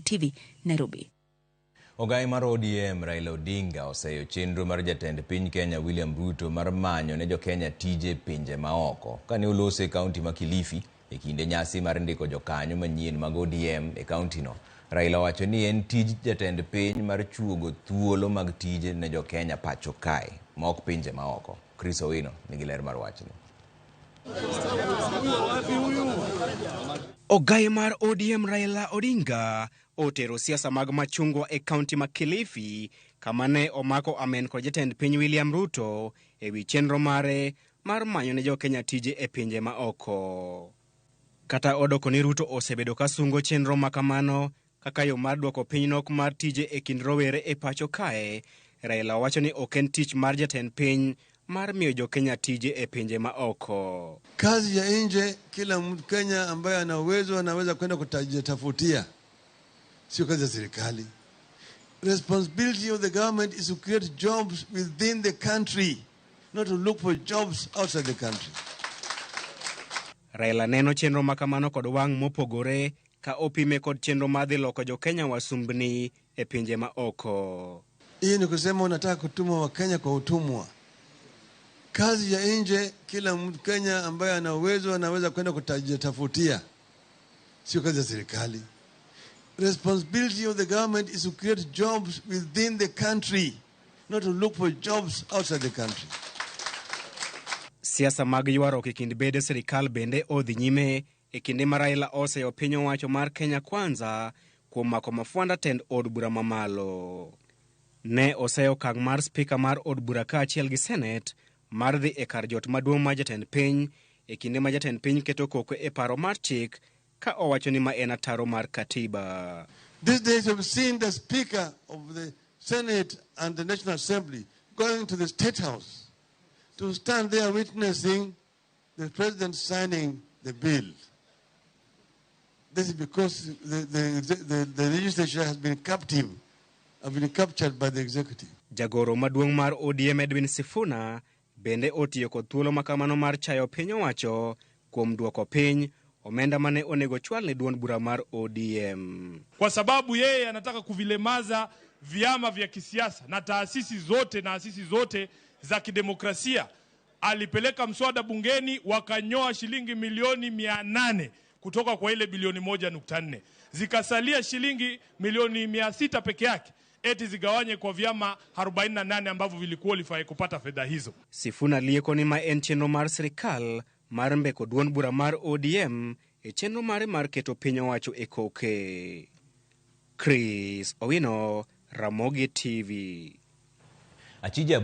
TV, Nairobi. Ogai mar ODM Raila Odinga oseyo chenro mar jatend piny Kenya William Ruto mar manyo ne jokenya tije e pinje maoko. Kane oloso e kaunti ma Kilifi e kinde nyasi mar ndiko jokanyo manyien mag ODM e kauntino, Raila owacho ni en tij jatend piny mar chuogo thuolo mag tije ne jokenya pacho kae ma ok pinje maoko. Chris Owino nigi ler mar wachni. Ogai mar ODM Raila Odinga otero siasa mag machungwa e kaunti ma Kilifi kama ne omako amen kod jatend piny William Ruto e wi chenro mare mar manyo ne jokenya tije e pinje ma oko. Kata odoko ni Ruto osebedo ka sungo chenro ma kamano kaka yo mar duoko piny nok mar tije e kind rowere e pacho kae, Raila wacho ni ok en tich mar jatend piny mar miyo jokenya tije e pinje ma oko. Kazi ya nje, kila Mkenya ambaye ana uwezo anaweza kwenda kujitafutia, sio kazi ya serikali. Responsibility of the government is to create jobs within the country, not to look for jobs outside the country. Raila neno chenro ma kamano kod wang' mopogore ka opime kod chenro mar dhi loko jokenya wasumbni e pinje ma oko. Hii ni kusema unataka kutuma Wakenya kwa utumwa. Kazi ya nje, kila Mkenya ambaye ana uwezo anaweza kwenda kujitafutia, sio kazi ya serikali. Responsibility of the government is to create jobs within the country, not to look for jobs outside the country. Siasa mag ywaruok e kind bede sirikal bende odhi nyime e kinde ma Raila oseyo piny owacho mar Kenya Kwanza kuom mako mafwanda tend od bura mamalo. Ne oseyo okang' mar spika mar od bura kaachiel gi senet mar dhi e kar jot maduong' mar jatend piny e kinde ma jatend piny keto koko e paro mar chik ka owacho ni ma en ataro mar katiba. These days we've seen the Speaker of the Senate and the National Assembly going to the State House to stand there witnessing the President signing the bill. This is because the legislature has been captive, have been captured by the executive. Jagoro maduong' mar ODM Edwin Sifuna bende otiyo kod thuolo ma kamano mar chayo piny owacho kuom duoko piny omenda mane onego chwal ne duond bura mar ODM. Kwa sababu yeye anataka kuvilemaza vyama vya kisiasa na taasisi zote na asisi zote za kidemokrasia. Alipeleka mswada bungeni wakanyoa shilingi milioni 800 kutoka kwa ile bilioni 1.4, zikasalia shilingi milioni 600 peke yake, eti zigawanye kwa vyama 48 ambavyo viliqualify kupata fedha hizo. Sifuna lieko ni ma en chenro mar sirikal mar mbeko duond bura mar ODM e chenro mare mar keto piny owacho e koke. Chris Owino, Ramogi TV. Achija.